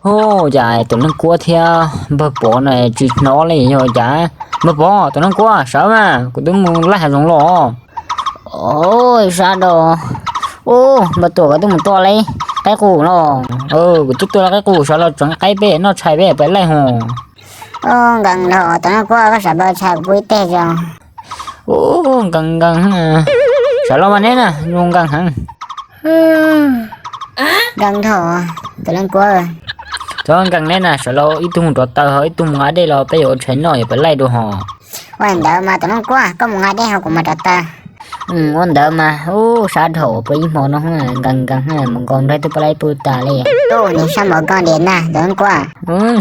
Ua cas Tuam Leej Kuab thiab npawg Pov no tsis hnov li, yog cas? Npawg Pov, Tuam Leej Kuab, sawv mas, kuv twb mus laij hav zoov los. Ua, sawv daws. Ua, npawg Tuam, koj twb mus tua li qaib qus los? Kuv twb tua li qaib qus, sawv los tseev qaib peb noj tshais peb pais laij hos. Nkees dhau, Tuam Leej Kuab, koj sawv npawg tshais kuv pub ib teg tso. Ua, nkees nkees, sawv los mas neb na, zoo nkees heev. Nkees dhau, Tuam Leej Kuab. Txhob nkees neb na, sawv los ib tug mus rauv taws ho ib tug mus nqa dej los peb yuav ua tshais noj yuav pais laij dua hos. Ua ntawd mas Tuam Leej Kuab, koj mus nqa dej ho kuv mus rauv taws. Ua ntawd mas, ub, sab dhau peb ib hmo no, nkees nkees mus nkaus nrog twb pab laib pw tas li. Ub, nws sab mos nkees diam ntag Tuam Leej Kuab.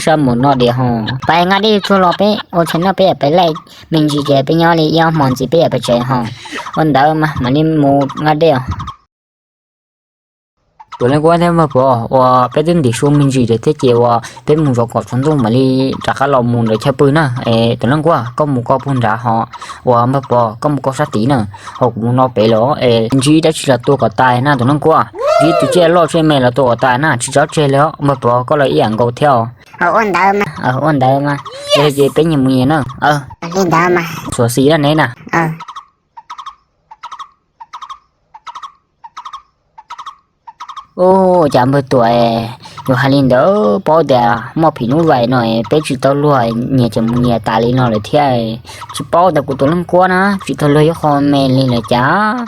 Sab mos no diam hos. Pais nqa dej tsuag los peb ua tshais noj peb yuav pais laij me ntsis ces peb nyob li ib ob hmos ntxiv peb yuav pais tsev hos. Ua ntawd mas mam li mus nqa dej os. Tuam Leej Kuab thiab npawg Pov, uas peb twb ntim su me ntsis lawm thiab ces uas peb mus zov kom tsaus ntuj mam li rov qab los mus ntawm chaw pw na. Es Tuam Leej Kuab, koj mus koj puag nrad hos, uas npawg Pov koj mus koj sab tid na, ho kuv mus no pem los es ntsib dab tsi los tua kom tas na Tuam Leej Kuab. Ntsib tus tsiaj loj tsiaj me los tua kom tas na, tsis txhob tseg li os, npawg Pov koj los ib yam nkaus thiab os. Ua ntawd mas, yog li ces peb nyias mus nyias na. Li ntawd mas. Xuas xis na neb na. Ua cas npawg Tuam, yus hais li ntawd paub tias muaj phim nyuj vais no peb tsis tau luag nyias ces mus nyias tas li no lawm thiab. Tsis paub tias kuv Tuam Leej Kuab na tsis tau luag ib qho me li lawm cas.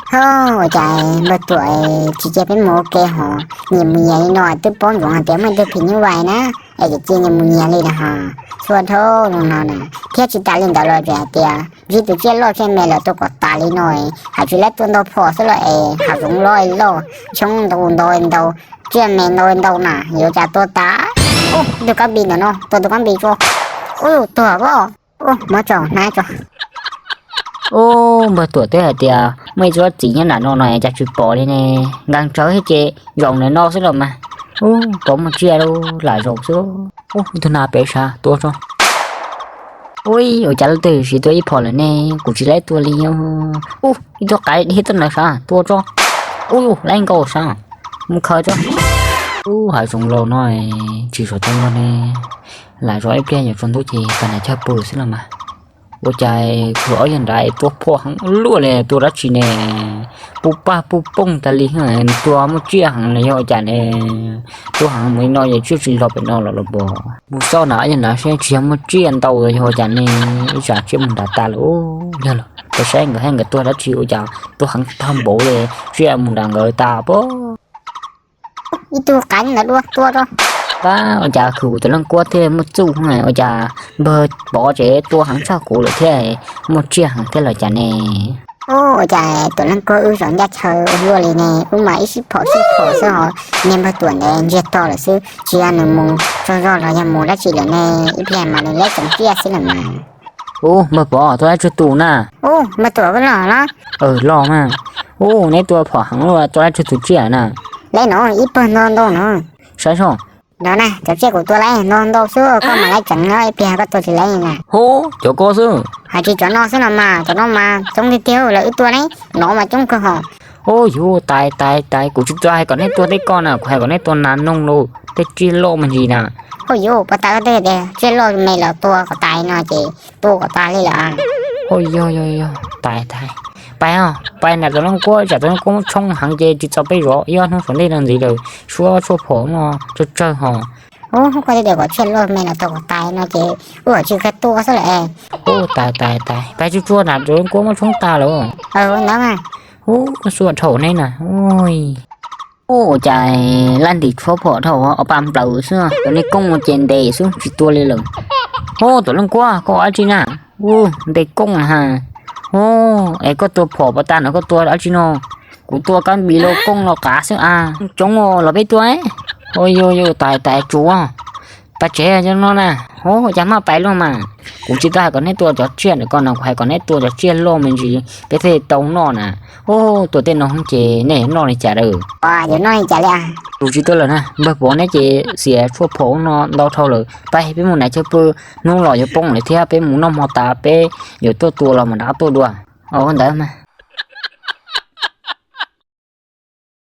Ua cas npawg Tuam, tsis cia peb mus ua ke hos, nyias mus nyias li no twb paub ntsoov hais tias muaj ib tug phim nyuj vais na, es tsis cia nyias mus nyias li lawm hos. Txhua dhau zoo no na, thiab tsis tas li ntawd los tseem hais tias ntsib tus tsiaj loj tsiaj me los tua kom tas li no, hais tsis laib tua ntau phom xwb los es hav zoov loj loj, tshoob ntau ntau ntau, tsiaj me ntau ntau na yuav cas tua tas. Ub, tus kab npis ntawm no, tua tus kab npis tso. Ub, tuag pob. Ub, muab tso hnab tso. Ub, npawg Tuam twb hais tias muaj ib tsob txiv nyob nram no no cas tsis pom li ne. Nkees tsawv thiab ces zaum ntawm no xwb los mas. Ub, pom muaj tsiaj lam zaum xwb. Ub, ib tug nas pem sav tua tso. Ub, ua cas leej twg siv tua ib phom lawm ne, kuv tsis laib tua li. Ub, ib tug qaib dib tuaj ntawd sav tua tso. Ub, laib nkaus sav, mus khaws tso. Ub, hav zoov laus no tsis zov tau no ne, lam zov ib pliag yuav tsaus ntuj ces pab nram chaw pw xwb los mas. Ua cas kuv ob yawg nrad tua phom heev luaj li tua dab tsi ne, puj paj puj pooj tas li, tua muaj tsiaj heev los yog ua cas ne. Tua heev mus li no ces tsiaj tsis los pem no los los pom. Mus xauj nram ob yawg nrad seb tsis yog muaj tsiaj ntau los yog ua cas ne, ib tsam tsiaj mus nrad tas lawm. Yog lawm, peb saib nkawd thiab nkawd tua dab tsi ua cas tua heev tag npaum li, tsiaj mus nrad nkawd tas pob. Ib tug qaib ntawd dua tua rau. Pab, ua cas kuv Tuam Leej Kuab thiaj muaj txuj, ua cas npawg Pov tsev tua heev tshaj kuv lawm thiab, muaj tsiaj heev thiab los cas ne. Ua cas Tuam Leej Kuab wb zov ncaj chaw ua luaj li ne, wb mas ib sij phom sij phom xwb hos, niag npawg Tuam ntawd ntsiag to lawm xwb, tsis yog nws mus tsaug zog los yog mus dab tsi lawm ne, ib pliag mas nws laib tsoom tsiaj xwb lawm mas. Ub, npawg Pov, tua laib tsawg tus na? Ub, npawg Tuam, koj los los? Los mas. Ub, neb tua phom heev luaj, tua laib tsawg tus tsiaj na? Laib no ib pawg ntau ntau no. Saib soj. No na, cov tsiaj kuv tua laib ntau ntau xwb, koj mam laib tseev no, ib pliag koj tua tsis laib na. Hub, cov ko xwb. Hais tsis cov no xwb no mas, cov no mas coob tiag tiag lawm, wb tua ne, no mas coob kawg hos. Ub, yuav tais tais tais, kuv tsis tau hais kom neb tua tej ko na, kuv hais kom neb tua nas noog los tej tsiaj loj me ntsis na. Ub, yuav pas tas koj twb tias tsiaj loj me los tua kom tas no ces tua kom tas li lawm. Ub, yog yog yog, tais tais. Pais os, pais nram Tuam Leej Kuab, tsam Tuam Leej Kuab muab tshoob heev ces tsis txaus peb zov ib ob hnub saum ntej no ntxiv lawm, suab tshuaj phom no tsawg tsawg hos. Ub, koj twb tias kom tsiaj loj me los tua kom tas no ces wb tsis kawg tua xwb lawm. Ub, tais tais tais, pais tsuag tsuag nram Tuam Leej Kuab muab tshoob tag lawm. Ntawd mas. Ub, xuas dhau neb na. Ub, ua cas laj ntim tshuaj phom dhau ob pab nplawm xwb, cov niag koob ua ces ntes xwb tsis tua li lawm. Ub, Tuam Leej Kuab, koj ua dab tsi na? Ub, ntes koob ha. Ub, es koj tua phom pas tas no koj tua dab tsi no? Kuv tua kab npis los koob los qav xwb a. Coob los peb tua. Ub, yog yog, tais tais tsuav. Pas tsev cov no na. Ub, cas maj pais luaj mas. Kuv tsis tau hais kom neb tua cov tsiaj ntawm ko no, kuv hais kom neb tua cov tsiaj loj me ntsis peb thiaj tau noj na. Ub, tua tej no ces nej noj li cas lawm? Yuav noj li cas li? Kuv tsis tua lawm na, npawg Pov neb ces xiam tshuaj phom no ntau dhau lawm. Pais peb mus nram chaw pw, hnub los yuav poob lawm thiab, peb mus noj hmo tas peb yuav tuaj tua los mam rov qab tuaj dua. Ua ntawd mas.